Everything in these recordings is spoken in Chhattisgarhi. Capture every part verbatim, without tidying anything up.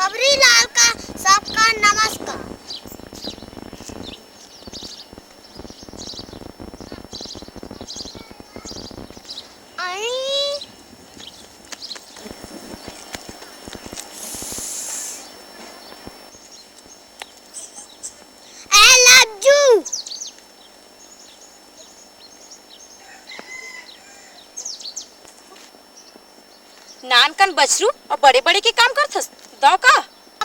अबरी लाल का सबका नमस्कार। आई। ए लज्जू। नानकन बछरू अउ बड़े-बड़े के काम करथस, दव का?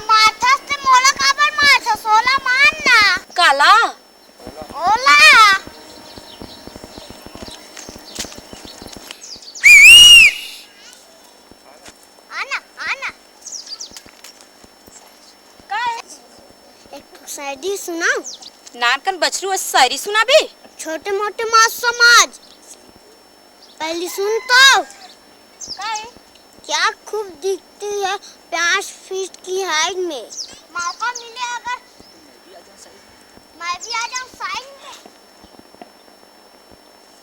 मारथस ते मोला काबर मारथस? ओला मार ना। काला? ओला। आना, आना। का हे? एक ठो शायरी सुनाओ। नानकन बछरू अस शायरी सुनाबे? छोटे मोटे मास समाज। पहली सुन तो। का हे? क्या खूब दिखती है पाँच फीट की हाइट में? मौका मिले अगर मैं भी आ जाऊं साइड में।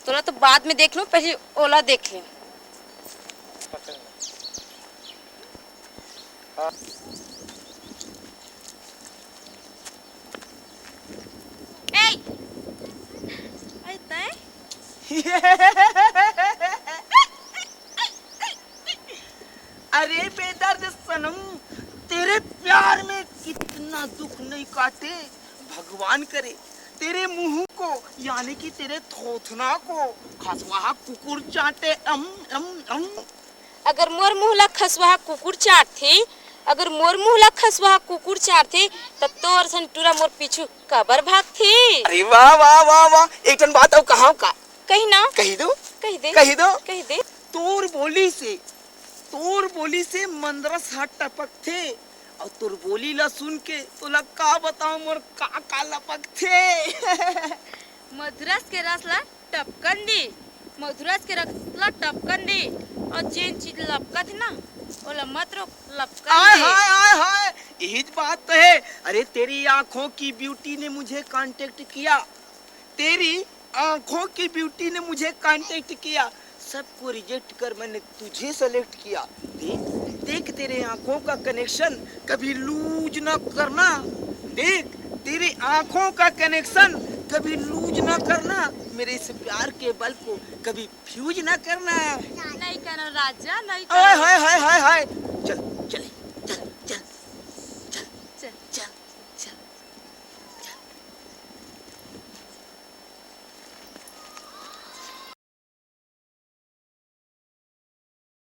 तोला तो बाद में देख लूं, पहले ओला देख ले। ए, अरे तय? अरे बेदर्द सनम, तेरे प्यार में कितना दुख नहीं काटे। भगवान करे तेरे मुंह को, यानी कि तेरे थोथना को खसवाहा कुकुर चाटे। अम, अम, अम। अगर मोर मुंह ला खसवाहा कुकुर चाटथे, अगर मोर मुंह ला खसवाहा कुकुर चाटथे, त तोर सन टूरा मोर पीछू काबर भागथे? अरे वाह, वाह, वाह, वाह। एक ठन बात अउ कहां का? कही ना। कही दो। कही दे। कही दो। कही दे। तोर बोली से, तोर बोली से मंदरस हा टपकथे। अउ तोर बोली ला सुन के तोला का बताओ मोर का का लपकथे। मधुरस के रस ला टपकन दे, मधुरस के रस ला टपकन दे, अउ जेन चीज लपकत हे ना, ओला मत रोक, लपकन आय दे। हाय, आय हाय, यही बात तो है। अरे, तेरी आंखों की ब्यूटी ने मुझे कांटेक्ट किया, तेरी आंखों की ब्यूटी ने मुझे कांटेक्ट किया, सबको रिजेक्ट कर मैंने तुझे सेलेक्ट किया। देख, देख तेरे आंखों का कनेक्शन, कभी लूज ना करना। देख, तेरे आंखों का कनेक्शन कभी लूज ना करना, मेरे इस प्यार के बल्ब को कभी फ्यूज ना करना। नहीं करो राजा, नहीं करो। हाय, हाय, हाय, हाय। चल, चल, चल, चल, चल, चल, चल।